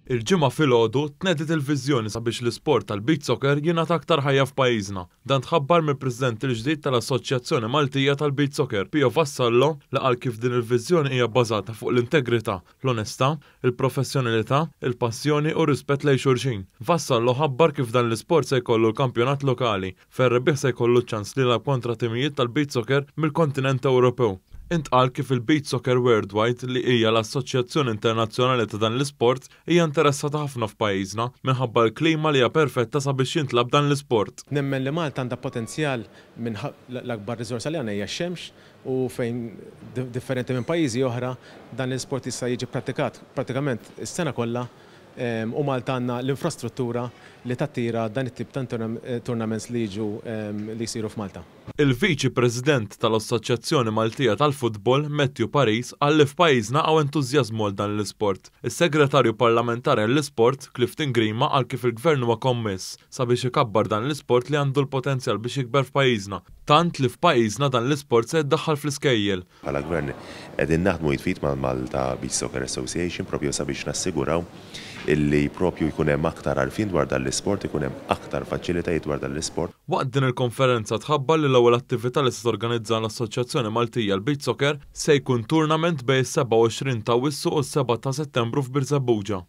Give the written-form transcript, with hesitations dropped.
Il-Ġimgħa filgħodu tnediet il-viżjoni sabiex l-isport tal-beach soccer jingħata aktar ħajja f'pajjiżna. Dan tħabbar mill-President il-ġdid tal-Assoċjazzjoni Maltija tal-Beach Soccer, Pio Vassallo, li qal kif din il-viżjoni hija bbażata fuq l-integrità, l-onestà, il-professjonalità, il-passjoni u r-rispett lejn xulxin. Vassallo ħabbar kif dan l-isport se jkollu l-kampjonat lokali, fejn rebbieħ se jkollu ċ-ċans li jilgħab kontra timijiet tal-beach soccer mill-kontinent Ewropew. Intqal kif il-Beach Soccer Worldwide, li hija l-assoċjazzjoni internazzjonali ta' dan l-isport, hija interessata ħafna f'pajjiżna minħabba l-klima li hija perfetta sabiex jintlagħab dan l-isport. Nemmen li Malta għandha potenzjal minn l-akbar riżorsa li għandna hija x-xemx u fejn differenti minn pajjiżi oħra dan l-isport jista' jiġi pprattikat pratikament is-sena kollha u Malta għandna l-infrastruttura li tattira dan it-tip ta' tournaments li jiġu li jsiru f'Malta. Il-Viċi President tal-Assoċjazzjoni Maltija tal-Futbol, Matthew Paris, qal li f'pajjiżna hawn entużjażmu għal dan l-isport. Is-Segretarju Parlamentari għall-Isport, Clifton Grima, qal kif il-Gvern huwa kommess sabiex ikabbar dan l-isport li għandu l-potenzjal biex jikber f'pajjiżna, tant li f'pajjiżna dan l-isport se jiddaħħal fl-iskejjel. Bħala Gvern qegħdin naħdmu id f'id mal-Malta Beach Soccer Association propju sabiex nassiguraw illi propju jkun hemm aktar għarfien dwar dan l-isport, ikun hemm aktar faċilitajiet dwar dan l-isport. Waqt din il-konferenza tħabbar li l-ewwel attività li se torganizza l-Assoċjazzjoni Maltija l-Beach Soccer se jkun tournament bejn is-27 ta' Awwissu u s-7 ta' Settembru f'Birżebbuġa.